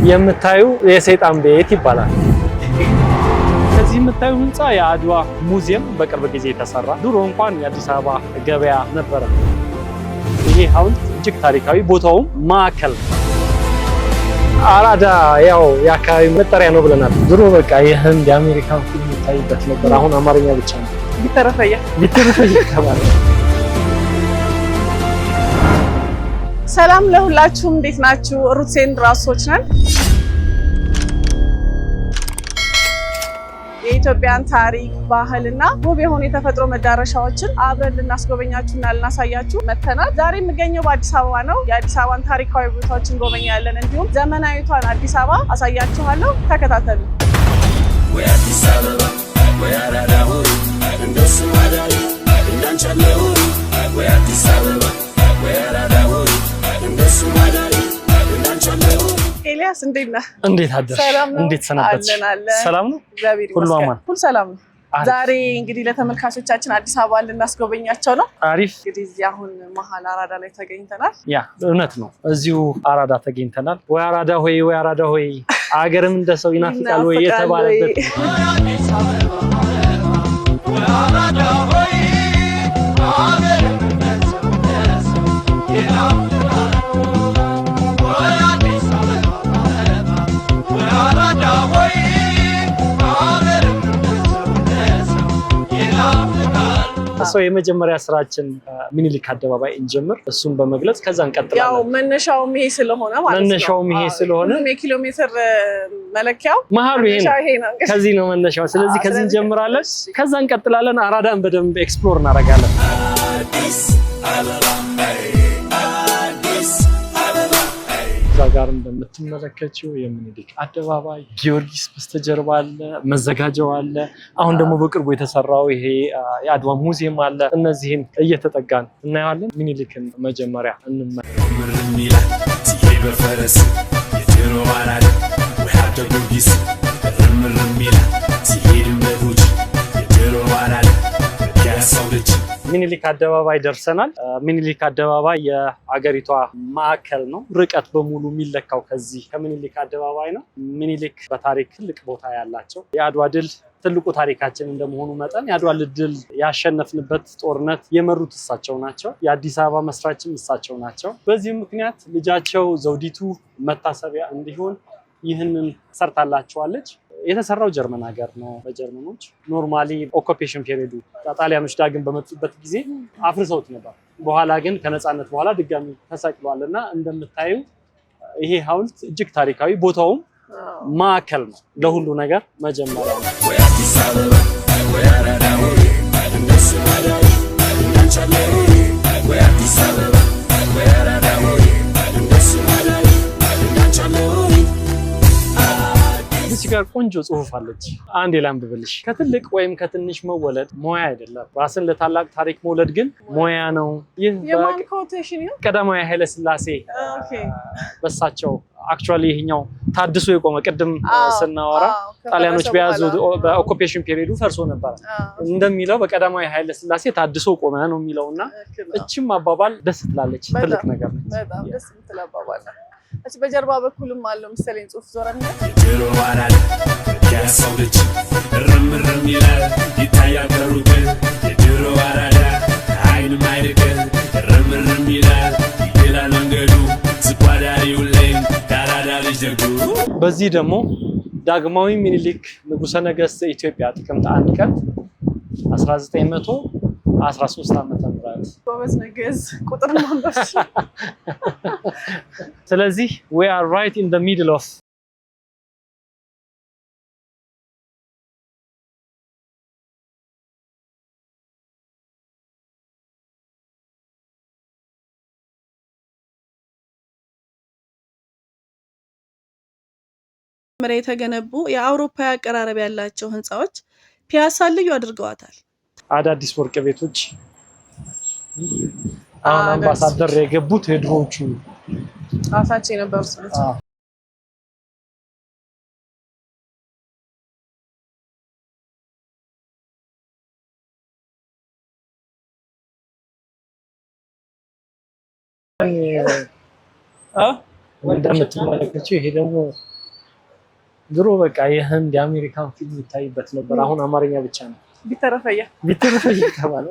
የምታዩ የሰይጣን ቤት ይባላል። ከዚህ የምታዩ ህንፃ የአድዋ ሙዚየም በቅርብ ጊዜ የተሰራ፣ ድሮ እንኳን የአዲስ አበባ ገበያ ነበረ። ይሄ ሐውልት እጅግ ታሪካዊ፣ ቦታውም ማዕከል ነው። አራዳ ያው የአካባቢ መጠሪያ ነው ብለናል። ድሮ በቃ የህንድ የአሜሪካን ፊልም ይታይበት ነበር። አሁን አማርኛ ብቻ ነው። ቢተረፈየ። ቢተረፈየ ተባለ። ሰላም ለሁላችሁም፣ እንዴት ናችሁ? ሩትሴን ራሶች ነን። የኢትዮጵያን ታሪክ፣ ባህልና ውብ የሆኑ የተፈጥሮ መዳረሻዎችን አብረን ልናስጎበኛችሁና ልናሳያችሁ መጥተናል። ዛሬ የምገኘው በአዲስ አበባ ነው። የአዲስ አበባን ታሪካዊ ቦታዎችን እንጎበኛለን። እንዲሁም ዘመናዊቷን አዲስ አበባ አሳያችኋለሁ። ተከታተሉ። ወይ አዲስ አበባ፣ ወይ አራዳ ሆይ፣ እንደሱ አዳሪ እንዳንቻለ ሆይ። ወይ አዲስ አበባ፣ ወይ አራዳ ሆይ፣ እንደሱ አዳሪ እንዳንቻለ ሆይ። ኤልያስ፣ እንዴት ነህ? እንዴት አደርሽ? ሰላም ነው? እንዴት ሰነበትሽ? አለን አለን። ሰላም ነው? እግዚአብሔር ሁሉ ይመስገን። አማን? ሁሉ ሰላም ነው። አሪፍ። ዛሬ እንግዲህ ለተመልካቾቻችን አዲስ አበባ ልናስጎበኛቸው ነው። አሪፍ። እንግዲህ እዚህ አሁን መሀል አራዳ ላይ ተገኝተናል። Yeah፣ እውነት ነው። እዚሁ አራዳ ተገኝተናል። ወይ አራዳ ሆይ፣ ወይ አራዳ ሆይ፣ አገርም እንደ ሰው ይናፍቃል ወይ ይናፍቃል የተባለበት ወይ? ወይ አራዳ ሆይ፣ አገርም እንደ ሰው ይናፍቃል ወይ። አዲስ አበባ፣ ወይ አራዳ ሆይ፣ አገርም እንደ ሰው ይናፍቃል። ሰው የመጀመሪያ ስራችን ሚኒሊክ አደባባይ እንጀምር። እሱን በመግለጽ ከዛ ያው እንቀጥላለን። መነሻውም ይሄ ስለሆነ ማለት ነው። መነሻውም ይሄ ስለሆነ ሁሉም የኪሎ ሜትር መለኪያው መሀሉ ይሄ ነው። መነሻው ይሄ ነው እንግዲህ። ከዚህ ነው መነሻው። ስለዚህ ከዚህ ስለዚህ እንጀምራለን፣ ከዛ እንቀጥላለን። አራዳን በደንብ explore እናደርጋለን። አዲስ አበባ፣ አዲስ አበባ። እዛ ጋር እንደምትመለከችው የሚኒሊክ አደባባይ፣ ጊዮርጊስ በስተጀርባ አለ፣ መዘጋጃው አለ። አሁን ደግሞ በቅርቡ የተሰራው ይሄ የአድዋ ሙዚየም አለ። እነዚህን እየተጠጋን እናየዋለን። ሚኒሊክን መጀመሪያ እንመ ምርም ይላል ሲሄድ በፈረስ የድሮ አራዳ ወይ ሀብተ ጊዮርጊስ፣ እርምርም ይላል ሲሄድ በጎች የድሮ አራዳ የፒያሳው ልጅ። ሚኒሊክ አደባባይ ደርሰናል። ሚኒሊክ አደባባይ የአገሪቷ ማዕከል ነው። ርቀት በሙሉ የሚለካው ከዚህ ከምኒሊክ አደባባይ ነው። ሚኒሊክ በታሪክ ትልቅ ቦታ ያላቸው፣ የአድዋ ድል ትልቁ ታሪካችን እንደመሆኑ መጠን የአድዋ ድል ያሸነፍንበት ጦርነት የመሩት እሳቸው ናቸው። የአዲስ አበባ መስራችም እሳቸው ናቸው። በዚህም ምክንያት ልጃቸው ዘውዲቱ መታሰቢያ እንዲሆን ይህንን ሰርታላቸዋለች። የተሰራው ጀርመን ሀገር ነው በጀርመኖች። Normally occupation period ኡ ጣሊያኖች ዳግም በመጡበት ጊዜ አፍርሰውት ነበር። በኋላ ግን ከነፃነት በኋላ ድጋሚ ተሰቅሏል እና እንደምታዩ ይሄ ሐውልት እጅግ ታሪካዊ፣ ቦታውም ማዕከል ነው፣ ለሁሉ ነገር መጀመሪያ ነው። ወይ አዲስ አበባ፣ ወይ አራዳ ሆይ፣ እንደሱ አዳሪ እንዳንቻለ ሆይ። ወይ አዲስ አበባ፣ ወይ አራዳ ሆይ፣ እንደሱ አዳሪ እንዳንቻለ ሆይ። እዚች ጋር ቆንጆ ጽሁፍ አለች። አንዴ ላንብብልሽ። ከትልቅ ወይም ከትንሽ መወለድ ሙያ አይደለም፣ ራስን ለታላቅ ታሪክ መውለድ ግን ሙያ ነው። ይህ የማን quotation ይሁን? ቀዳማዊ ኃይለ ሥላሴ በሳቸው actually ይሄኛው ታድሶ የቆመ፣ ቅድም ስናወራ ጣሊያኖች በያዙ በ occupation period ኡ ፈርሶ ነበረ እንደሚለው በቀዳማዊ ኃይለ ሥላሴ ታድሶ ቆመ ነው የሚለው እና እችም አባባል ደስ ትላለች። ትልቅ ነገር ነች። በጣም ደስ የምትል አባባል ነው። እሺ፣ በጀርባ በኩልም አለው መሰለኝ ጽሁፍ፣ ዞረን የድሮ አራዳ የፒያሳው ልጅ እርም እርም ይላል ይታያል ከሩቅ፣ የድሮ አራዳ ከአይን ማይርቅ፣ እርም እርም ይላል ይላል መንገዱ ዝቋዳሪ ሁሌም የአራዳ ልጅ ደጉ። በዚህ ደግሞ ዳግማዊ ሚኒሊክ ንጉሠ ነገሥት ኢትዮጵያ ጥቅምት 1 ቀን 1913 ዓመተ ምህረት። ጎበዝ ነህ፣ ግዕዝ ቁጥር ማንበብ። ስለዚህ we are right in the middle of መጀመሪያ የተገነቡ የአውሮፓ አቀራረብ ያላቸው ህንፃዎች ፒያሳን ልዩ አድርገዋታል። አዳዲስ ወርቅ ቤቶች አሁን አዳዲስ አምባሳደር የገቡት የድሮዎቹ አፋቸው የነበሩት ናቸው። አዎ። እንደምትመለከችው ይሄ ደግሞ ድሮ በቃ የህንድ የአሜሪካን ፊልም ይታይበት ነበር። አሁን አማርኛ ብቻ ነው። ቢተረፈያ ቢተረፈ እየተባለ።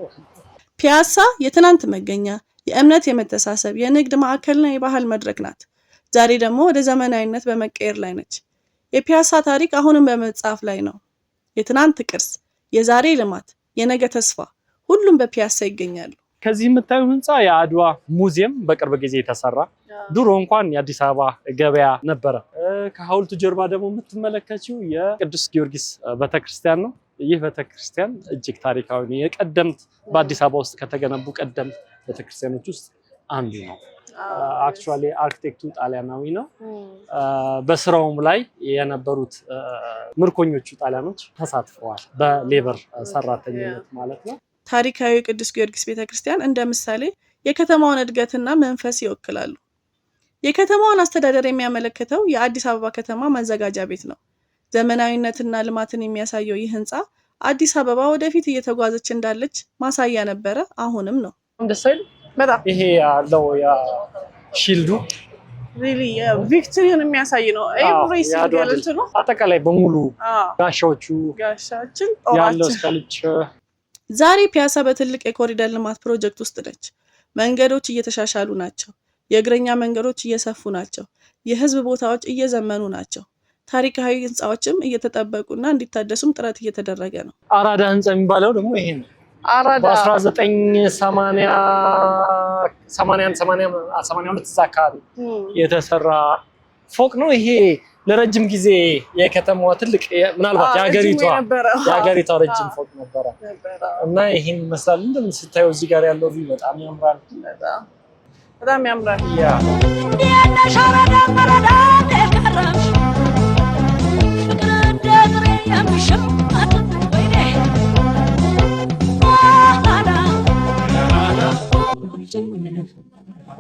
ፒያሳ የትናንት መገኛ፣ የእምነት፣ የመተሳሰብ፣ የንግድ ማዕከልና የባህል መድረክ ናት። ዛሬ ደግሞ ወደ ዘመናዊነት በመቀየር ላይ ነች። የፒያሳ ታሪክ አሁንም በመጻፍ ላይ ነው። የትናንት ቅርስ፣ የዛሬ ልማት፣ የነገ ተስፋ፣ ሁሉም በፒያሳ ይገኛሉ። ከዚህ የምታዩ ህንፃ የአድዋ ሙዚየም በቅርብ ጊዜ የተሰራ፣ ድሮ እንኳን የአዲስ አበባ ገበያ ነበረ። ከሐውልቱ ጀርባ ደግሞ የምትመለከችው የቅዱስ ጊዮርጊስ ቤተክርስቲያን ነው። ይህ ቤተክርስቲያን እጅግ ታሪካዊ ነው። የቀደምት በአዲስ አበባ ውስጥ ከተገነቡ ቀደምት ቤተክርስቲያኖች ውስጥ አንዱ ነው። Actually አርክቴክቱ ጣሊያናዊ ነው። በስራውም ላይ የነበሩት ምርኮኞቹ ጣሊያኖች ተሳትፈዋል፣ በ labor ሰራተኝነት ማለት ነው። ታሪካዊ ቅዱስ ጊዮርጊስ ቤተክርስቲያን እንደ ምሳሌ የከተማዋን እድገትና መንፈስ ይወክላሉ። የከተማዋን አስተዳደር የሚያመለክተው የአዲስ አበባ ከተማ ማዘጋጃ ቤት ነው። ዘመናዊነትና ልማትን የሚያሳየው ይህ ህንፃ አዲስ አበባ ወደፊት እየተጓዘች እንዳለች ማሳያ ነበረ፣ አሁንም ነው። ደስ አይልም? በጣም። ይሄ ያለው shield ኡ Really victory ን የሚያሳይ ነው። Every single እንትኑ። አጠቃላይ በሙሉ ጋሻዎቹ ጋሻችን ያለው ጦራችን sculpture። ዛሬ ፒያሳ በትልቅ የኮሪደር ልማት ፕሮጀክት ውስጥ ነች። መንገዶች እየተሻሻሉ ናቸው። የእግረኛ መንገዶች እየሰፉ ናቸው። የህዝብ ቦታዎች እየዘመኑ ናቸው። ታሪካዊ ህንፃዎችም እየተጠበቁና እንዲታደሱም ጥረት እየተደረገ ነው። አራዳ ህንፃ የሚባለው ደግሞ ይሄ ነው። አራዳ። በ1981፣ 82 እዛ አካባቢ የተሰራ ፎቅ ነው። ይሄ ለረጅም ጊዜ የከተማዋ ትልቅ፣ ምናልባት የሀገሪቷ ረጅም ፎቅ ነበረ እና ይሄን ይመስላል። እንደምን ስታየው እዚህ ጋር ያለው view በጣም ያምራል። በጣም ያምራል። Yeah. እንዴት አራዳ አራዳ ከረምሽ፣ ፍቅር እንደ ጥሬ የሚሸጥ፣ ወይኔ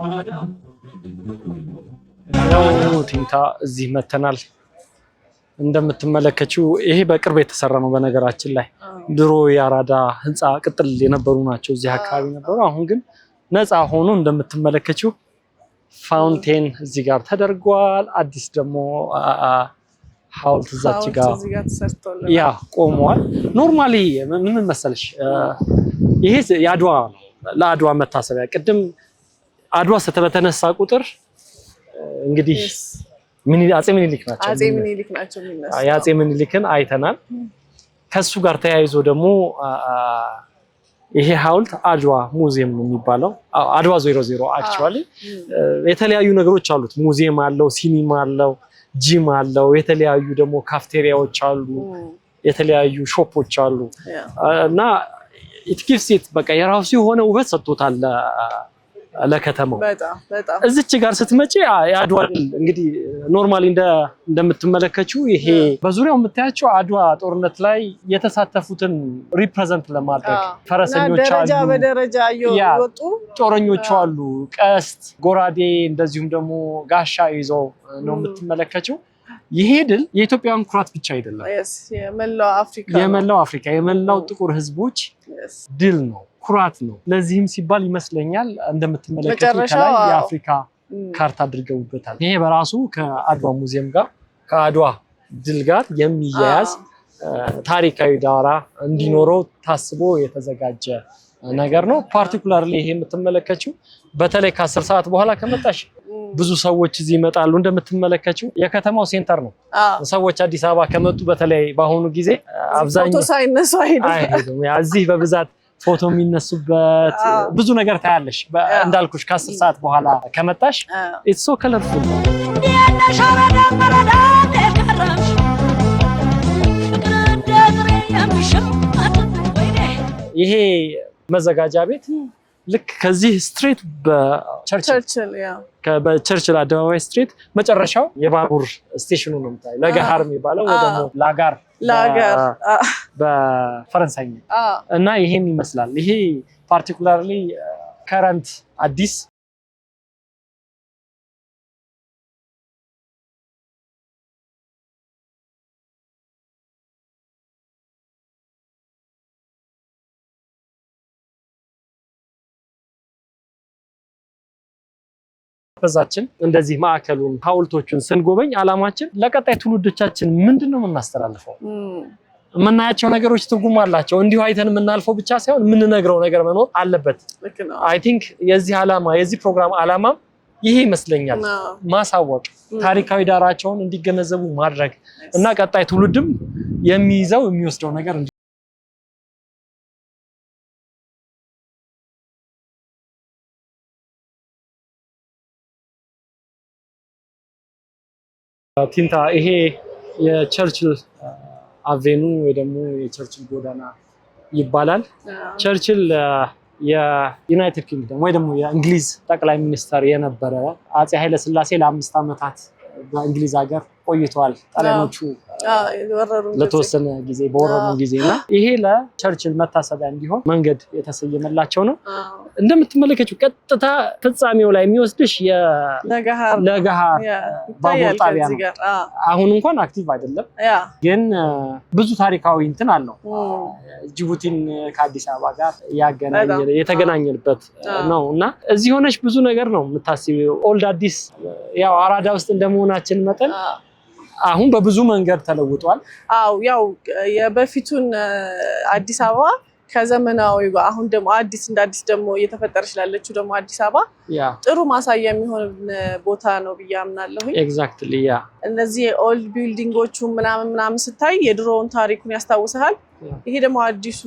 አራዳ። ያው ቲንታ እዚህ መተናል። እንደምትመለከችው ይሄ በቅርብ የተሰራ ነው። በነገራችን ላይ ድሮ የአራዳ ህንፃ ቅጥል የነበሩ ናቸው እዚህ አካባቢ ነበሩ። አሁን ግን ነፃ ሆኖ እንደምትመለከችው fountain እዚህ ጋር ተደርጓል። አዲስ ደግሞ ሐውልት እዛች ጋር እዚህ ጋር ተሰርቶልናል። Yeah፣ ቆመዋል። Normally ምን መሰለሽ፣ ይሄ የአድዋ ነው፣ ለአድዋ መታሰቢያ። ቅድም አድዋ በተነሳ ቁጥር እንግዲህ አፄ ምኒልክ ናቸው። አፄ ምኒልክ ናቸው የሚነሱት። የአፄ ምኒልክን አይተናል። ከሱ ጋር ተያይዞ ደግሞ ይሄ ሐውልት አድዋ ሙዚየም ነው የሚባለው። አድዋ 00 actually የተለያዩ ነገሮች አሉት። ሙዚየም አለው፣ ሲኒማ አለው፣ ጂም አለው፣ የተለያዩ ደግሞ ካፍቴሪያዎች አሉ፣ የተለያዩ shop ኦች አሉ እና it gives it በቃ የራሱ የሆነ ውበት ሰጥቶታል ለከተማው። በጣም በጣም። እዚች ጋር ስትመጪ የአድዋ ድል እንግዲህ normally እንደምትመለከችው ይሄ በዙሪያው የምታያቸው አድዋ ጦርነት ላይ የተሳተፉትን represent ለማድረግ ፈረሰኞች ደረጃ አሉ፣ በደረጃ እየወጡ ጦረኞቹ አሉ፣ ቀስት፣ ጎራዴ እንደዚሁም ደግሞ ጋሻ ይዘው ነው የምትመለከችው። ይሄ ድል የኢትዮጵያውያን ኩራት ብቻ አይደለም፣ የመላው አፍሪካ ነው። የመላው አፍሪካ፣ የመላው ጥቁር ሕዝቦች ድል ነው፣ ኩራት ነው። ለዚህም ሲባል ይመስለኛል እንደምትመለከቱ መጨረሻው ከላይ የአፍሪካ ካርታ አድርገውበታል። ይሄ በራሱ ከአድዋ ሙዚየም ጋር፣ ከአድዋ ድል ጋር የሚያያዝ ታሪካዊ ዳራ እንዲኖረው ታስቦ የተዘጋጀ ነገር ነው። Particularly ይሄ የምትመለከችው በተለይ ከ10 ሰዓት በኋላ ከመጣሽ ብዙ ሰዎች እዚህ ይመጣሉ። እንደምትመለከችው የከተማው center ነው። ሰዎች አዲስ አበባ ከመጡ በተለይ በአሁኑ ጊዜ አብዛኛው ፎቶ ሳይነሱ አይሄዱም። አይሄዱም። Yeah፣ እዚህ በብዛት ፎቶ የሚነሱበት ብዙ ነገር ታያለሽ። እንዳልኩሽ ከ10 ሰዓት በኋላ ከመጣሽ it's so colorful። እንዴት ነሽ አራዳ አራዳ፣ እንዴት ከረምሽ፣ ፍቅር እንደ ጥሬ የሚሸጥ፣ ወይኔ። ይሄ መዘጋጃ ቤት ልክ ከዚህ straight በቸርችል ቸርችል፣ yeah። በቸርችል አደባባይ straight መጨረሻው የባቡር station ኑ ነው የምታየው። ለገሃር የሚባለው ወይ ደግሞ ላጋር ለሀገር በፈረንሳይኛ እና ይሄን ይመስላል። ይሄ particularly current አዲስ በዛችን እንደዚህ ማዕከሉን ሐውልቶቹን ስንጎበኝ አላማችን ለቀጣይ ትውልዶቻችን ምንድን ነው የምናስተላልፈው? የምናያቸው ነገሮች ትርጉም አላቸው። እንዲሁ አይተን የምናልፈው ብቻ ሳይሆን የምንነግረው ነገር መኖር አለበት። ልክ ነው። I think የዚህ ዓላማ፣ የዚህ ፕሮግራም ዓላማም ይሄ ይመስለኛል። ማሳወቅ፣ ታሪካዊ ዳራቸውን እንዲገነዘቡ ማድረግ እና ቀጣይ ትውልድም የሚይዘው የሚወስደው ነገር ቲንታ፣ ይሄ የቸርችል avenue ወይ ደግሞ የቸርችል ጎዳና ይባላል። ቸርችል የዩናይትድ ኪንግደም ወይ ደግሞ የእንግሊዝ ጠቅላይ ሚኒስተር የነበረ፣ አፄ ኃይለስላሴ ለ5 ዓመታት በእንግሊዝ ሀገር ቆይተዋል። ጣሊያኖቹ ለተወሰነ ጊዜ በወረሩ ጊዜ እና ይሄ ለቸርችል መታሰቢያ እንዲሆን መንገድ የተሰየመላቸው ነው። እንደምትመለከችው ቀጥታ ፍጻሜው ላይ የሚወስድሽ የለገሃር ባቡር ጣቢያ ነው። አሁን እንኳን active አይደለም፣ ግን ብዙ ታሪካዊ እንትን አለው። ጅቡቲን ከአዲስ አበባ ጋር የተገናኘንበት ነው እና እዚህ ሆነሽ ብዙ ነገር ነው የምታስቢው። Old አዲስ ያው አራዳ ውስጥ እንደመሆናችን መጠን አሁን በብዙ መንገድ ተለውጧል። አው ያው የበፊቱን አዲስ አበባ ከዘመናዊ አሁን ደግሞ አዲስ እንደ አዲስ ደግሞ እየተፈጠረች ላለችው ደግሞ አዲስ አበባ ጥሩ ማሳያ የሚሆን ቦታ ነው ብዬ አምናለሁኝ። Exactly, yeah. እነዚህ old building ኦቹ ምናምን ምናምን ስታይ የድሮውን ታሪኩን ያስታውስሃል። ይሄ ደግሞ አዲሱ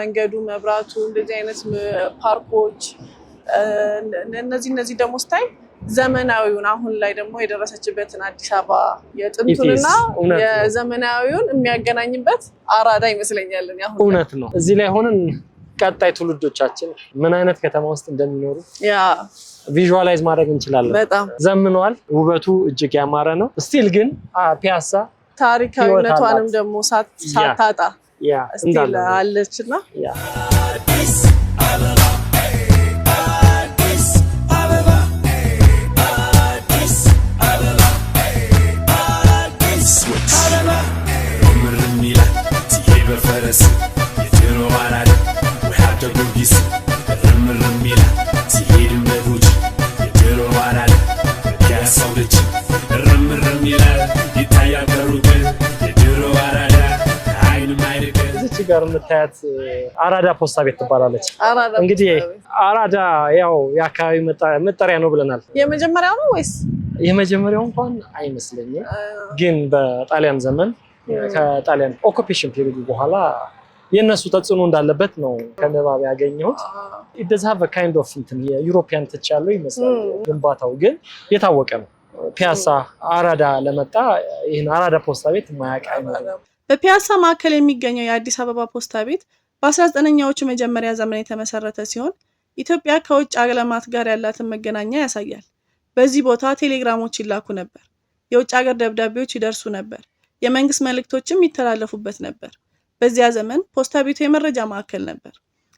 መንገዱ፣ መብራቱ፣ እንደዚህ አይነት ፓርኮች፣ እነዚህ ደግሞ ስታይ ዘመናዊውን አሁን ላይ ደግሞ የደረሰችበትን አዲስ አበባ የጥንቱንና የዘመናዊውን የሚያገናኝበት አራዳ ይመስለኛል። አሁን እውነት ነው። እዚህ ላይ ሆነን ቀጣይ ትውልዶቻችን ምን አይነት ከተማ ውስጥ እንደሚኖሩ visualize ማድረግ እንችላለን። በጣም። ዘምኗል። ውበቱ እጅግ ያማረ ነው። Still ግን ፒያሳ ታሪካዊነቷንም ደግሞ ሳታጣ still አለችና። አዲስ አበባ፣ አዲስ አበባ፣ አዲስ አበባ፣ አዲስ አበባ። እርም ይላል ሲሄድ በፈረስ የድሮ አራዳ ወይ ሀብተ ጊዮርጊስ፣ እርም እርም ይላል ሲሄድም በጎች የድሮ አራዳ የፒያሳው ልጅ፣ እርም እርም ይላል ይታያል ከሩቅ የድሮ አራዳ አይንም አይርቅ። እዚች ጋር የምታያት አራዳ ፖስታ ቤት ትባላለች። አራዳ እንግዲህ ፖስታ ቤት። አራዳ ያው የአካባቢ መጠሪያ ነው ብለናል። የመጀመሪያው ነው ወይስ? የመጀመሪያው እንኳን አይመስለኝም፣ ግን በጣሊያን ዘመን ከጣሊያን occupation period በኋላ የእነሱ ተጽዕኖ እንዳለበት ነው ከንባብ ያገኘሁት። It does have kind of እንትን የ European touch ያለው ይመስላል። ግንባታው ግን የታወቀ ነው። ፒያሳ አራዳ ለመጣ ይህን አራዳ ፖስታ ቤት የማያውቅ አይኖርም። በፒያሳ ማዕከል የሚገኘው የአዲስ አበባ ፖስታ ቤት በ19ኛዎቹ መጀመሪያ ዘመን የተመሰረተ ሲሆን ኢትዮጵያ ከውጭ ዓለማት ጋር ያላትን መገናኛ ያሳያል። በዚህ ቦታ ቴሌግራሞች ይላኩ ነበር፣ የውጭ ሀገር ደብዳቤዎች ይደርሱ ነበር፣ የመንግስት መልእክቶችም ይተላለፉበት ነበር። በዚያ ዘመን ፖስታ ቤቱ የመረጃ ማዕከል ነበር።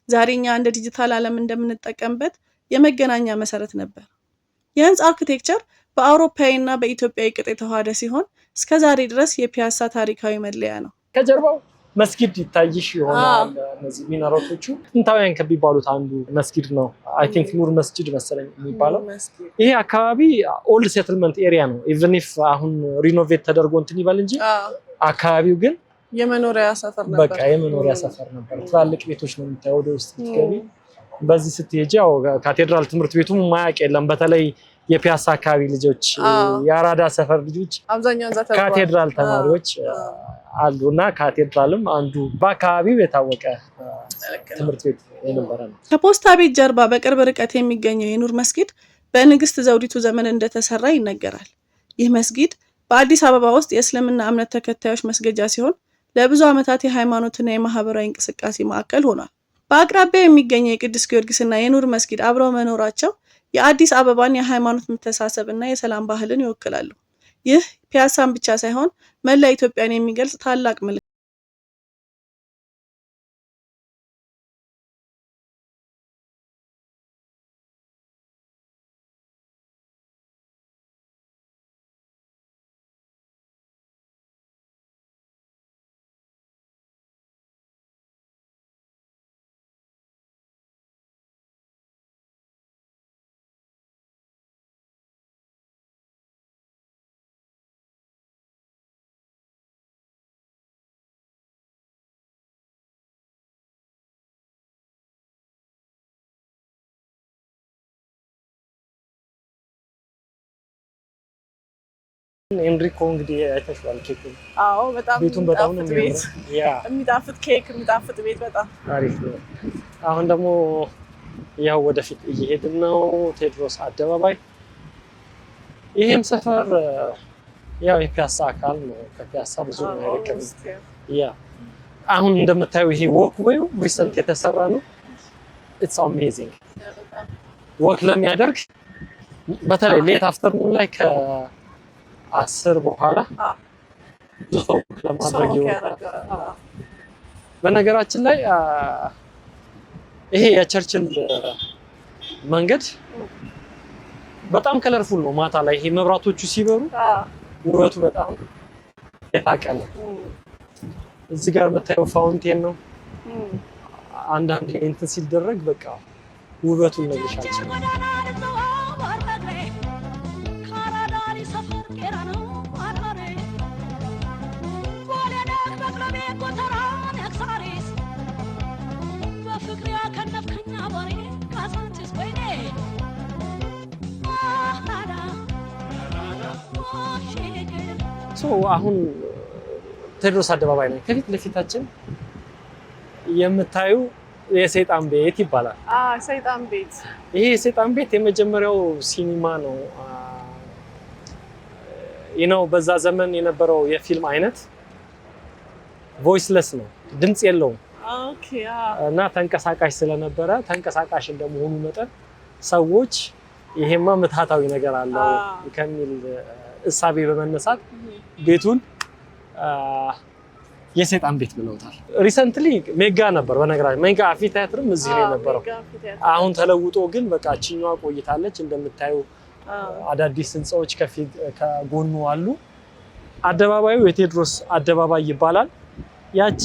ዛሬ እኛ እንደ ዲጂታል ዓለም እንደምንጠቀምበት የመገናኛ መሰረት ነበር። የህንፃ architecture በአውሮፓዊ እና በኢትዮጵያዊ ቅጥ የተዋሃደ ሲሆን እስከ ዛሬ ድረስ የፒያሳ ታሪካዊ መለያ ነው። ከጀርባው መስጊድ ይታይሽ ይሆናል። እነዚህ ሚናረቶቹ ጥንታውያን ከሚባሉት አንዱ መስጊድ ነው። I think ኑር መስጂድ መሰለኝ የሚባለው። ይሄ አካባቢ old settlement area ነው። Even if አሁን renovate ተደርጎ እንትን ይበል እንጂ አካባቢው ግን የመኖሪያ ሰፈር ነበር። በቃ የመኖሪያ ሰፈር ነበር። ትላልቅ ቤቶች ነው የምታየው ወደ ውስጥ ስትገቢ። በዚህ ስትሄጂ ያው ካቴድራል ትምህርት ቤቱም ማያውቅ የለም። በተለይ የፒያሳ አካባቢ ልጆች፣ የአራዳ ሰፈር ልጆች አብዛኛውን እዛ ተምረዋል። ካቴድራል ተማሪዎች አሉ እና ካቴድራልም አንዱ በአካባቢው የታወቀ ትምህርት ቤት የነበረ ነው። ከፖስታ ቤት ጀርባ በቅርብ ርቀት የሚገኘው የኑር መስጊድ በንግስት ዘውዲቱ ዘመን እንደተሰራ ይነገራል። ይህ መስጊድ በአዲስ አበባ ውስጥ የእስልምና እምነት ተከታዮች መስገጃ ሲሆን ለብዙ ዓመታት የሃይማኖትና የማህበራዊ እንቅስቃሴ ማዕከል ሆኗል። በአቅራቢያው የሚገኘው የቅዱስ ጊዮርጊስና የኑር መስጊድ አብረው መኖራቸው የአዲስ አበባን የሃይማኖት መተሳሰብ እና የሰላም ባህልን ይወክላሉ። ይህ ፒያሳን ብቻ ሳይሆን መላ ኢትዮጵያን የሚገልጽ ታላቅ ምልክት ኤንሪኮ እንግዲህ አይተሽዋል ኬኩ። አዎ፣ በጣም ቤቱን በጣም ነው የሚጣፍጥ ቤት። የሚያምረው። Yeah. የሚጣፍጥ ኬክ፣ የሚጣፍጥ ቤት በጣም። አሪፍ ነው። አሁን ደግሞ ያው ወደፊት እየሄድን ነው፣ ቴዎድሮስ አደባባይ። ይሄም ሰፈር ያው የፒያሳ አካል ነው። ከፒያሳ ብዙ አይርቅም። Yeah፣ አሁን እንደምታየው ይሄ walkway ው recent የተሰራ ነው። It's amazing። Walk ለሚያደርግ በተለይ late afternoon ላይ ከ10 በኋላ ብዙ ሰው walk ለማድረግ ይወጣል። በነገራችን ላይ ይሄ የቸርችል መንገድ በጣም colorful ነው። ማታ ላይ ይሄ መብራቶቹ ሲበሩ ውበቱ በጣም የላቀ ነው። እዚህ ጋር የምታየው fountain ነው። አንዳንድ እንትን ሲደረግ በቃ ውበቱን ልነግርሽ አልችልም። ጎዳና ልዘዋወር በእግሬ፣ ከአራዳ ሰፈር ቄራ ነው አዳሬ፣ ቦሌ ነህ በቅሎ ቤት፣ ጎተራ ነህ ሳሪስ፣ በፍቅር ያከነፍከኝ አቧሬ ካዛንቺስ፣ ወይኔ አራዳ ሞሽግር። So አሁን ቴዎድሮስ አደባባይ ነው። ከፊት ለፊታችን የምታዩ የሰይጣን ቤት ይባላል። ሰይጣን ቤት። ይሄ የሰይጣን ቤት የመጀመሪያው ሲኒማ ነው። ነው በዛ ዘመን የነበረው የፊልም አይነት voiceless ነው፣ ድምፅ የለውም። እና ተንቀሳቃሽ ስለነበረ፣ ተንቀሳቃሽ እንደመሆኑ መጠን ሰዎች ይሄማ ምትሃታዊ ነገር አለው ከሚል እሳቤ በመነሳት ቤቱን የሰይጣን ቤት ብለውታል። Recently ሜጋ ነበር። በነገራችን ሜጋ አምፊቲያትርም እዚህ ነው የነበረው። አሁን ተለውጦ ግን በቃ ችኛዋ ቆይታለች። እንደምታዩ አዳዲስ ህንፃዎች ከፊት ከጎኑ አሉ። አደባባዩ የቴዎድሮስ አደባባይ ይባላል። ያቺ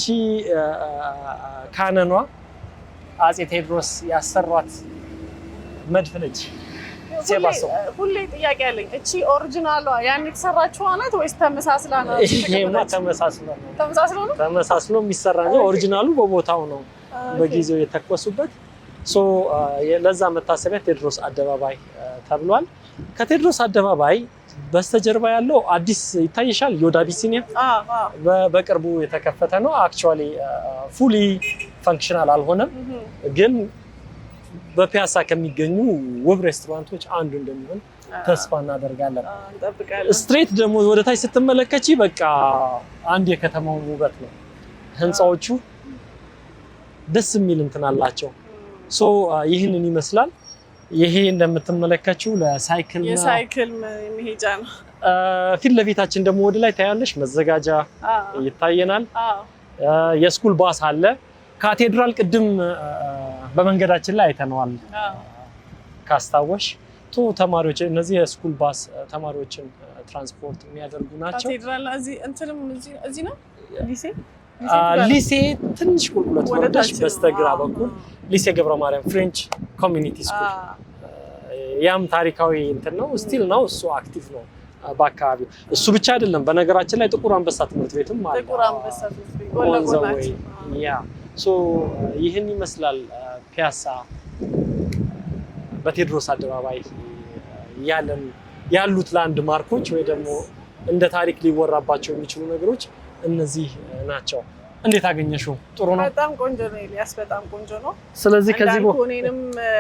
cannon ኗ አፄ ቴዎድሮስ ያሰሯት መድፍ ነች። ሴባስቶፖል። ሁሌ ጥያቄ አለኝ። እቺ original ሏ ያን የተሰራችው ናት ወይስ ተመሳስላ ነው? ይሄማ ተመሳስሎ ነው። ተመሳስሎ ነው። ተመሳስሎ የሚሰራ እንጂ original ኡ በቦታው ነው በጊዜው የተኮሱበት። So ለዛ መታሰቢያ ቴዎድሮስ አደባባይ ተብሏል። ከቴዎድሮስ አደባባይ በስተጀርባ ያለው አዲስ ይታይሻል፣ ዮድ አቢሲኒያ በቅርቡ የተከፈተ ነው። Actually fully functional አልሆነም፣ ግን በፒያሳ ከሚገኙ ውብ ሬስቶራንቶች አንዱ እንደሚሆን ተስፋ እናደርጋለን። እንጠብቃለን። Straight ደግሞ ወደ ታች ስትመለከቺ በቃ አንድ የከተማውን ውበት ነው። ህንፃዎቹ ደስ የሚል እንትን አላቸው። So ይህንን ይመስላል። ይሄ እንደምትመለከችው ለሳይክል ነው። የሳይክል መሄጃ ነው። ፊት ለፊታችን ደግሞ ወደ ላይ ታያለሽ፣ መዘጋጃ ይታየናል። የ school bus አለ። ካቴድራል ቅድም በመንገዳችን ላይ አይተነዋል ካስታወሽ። ቶ ተማሪዎች እነዚህ የ school bus ተማሪዎችን ትራንስፖርት የሚያደርጉ ናቸው። ካቴድራል እዚህ እንትንም እዚህ ነው ሊሴ። ሊሴ ትንሽ ቁልቁለት ወደ ወርደሽ ታች ነው። በስተግራ በኩል ሊሴ ገብረ ማርያም French Community School፣ ያም ታሪካዊ እንትን ነው። Still ነው፣ እሱ active ነው በአካባቢው። እሱ ብቻ አይደለም፣ በነገራችን ላይ ጥቁር አንበሳ ትምህርት ቤትም አለ። ጥቁር አንበሳ ትምህርት ቤት ጎን On the ለጎን way። ናቸው። Yeah፣ so ይህን ይመስላል ፒያሳ በቴዎድሮስ አደባባይ ያለን ያሉት landmark ኦች ወይ ደግሞ እንደ ታሪክ ሊወራባቸው የሚችሉ ነገሮች እነዚህ ናቸው። እንዴት አገኘሽው? ጥሩ ነው። በጣም ቆንጆ ነው ኤልያስ፣ በጣም ቆንጆ ነው። ስለዚህ ከዚህ እንዳልኩህ እኔንም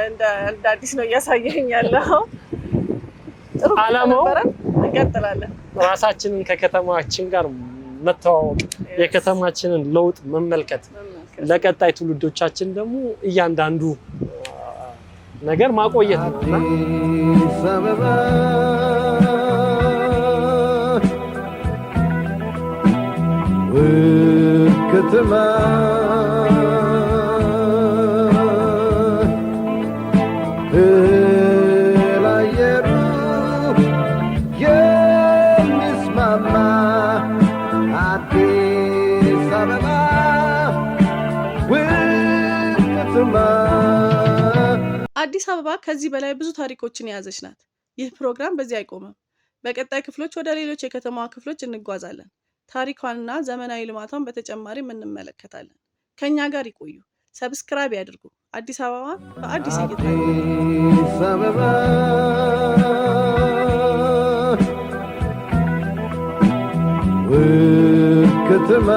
እንደ አዲስ ነው እያሳየኝ ያለው። ጥሩ ቆይታ ዓላማው ነበረን። እንቀጥላለን። ራሳችንን ከከተማችን ጋር መተዋወቅ፣ የከተማችንን ለውጥ መመልከት፣ ለቀጣይ ትውልዶቻችን ደግሞ እያንዳንዱ ነገር ማቆየት ነው እና አዲስ አበባ ውብ ከተማ፣ እህል አየሩ የሚስማማ፣ አዲስ አበባ ውብ ከተማ። አዲስ አበባ ከዚህ በላይ ብዙ ታሪኮችን የያዘች ናት። ይህ ፕሮግራም በዚህ አይቆምም። በቀጣይ ክፍሎች ወደ ሌሎች የከተማዋ ክፍሎች እንጓዛለን። ታሪኳንና ዘመናዊ ልማቷን በተጨማሪም እንመለከታለን። ከእኛ ጋር ይቆዩ። Subscribe ያድርጉ። አዲስ አበባ በአዲስ እይታ። አዲስ አበባ። ውብ ከተማ።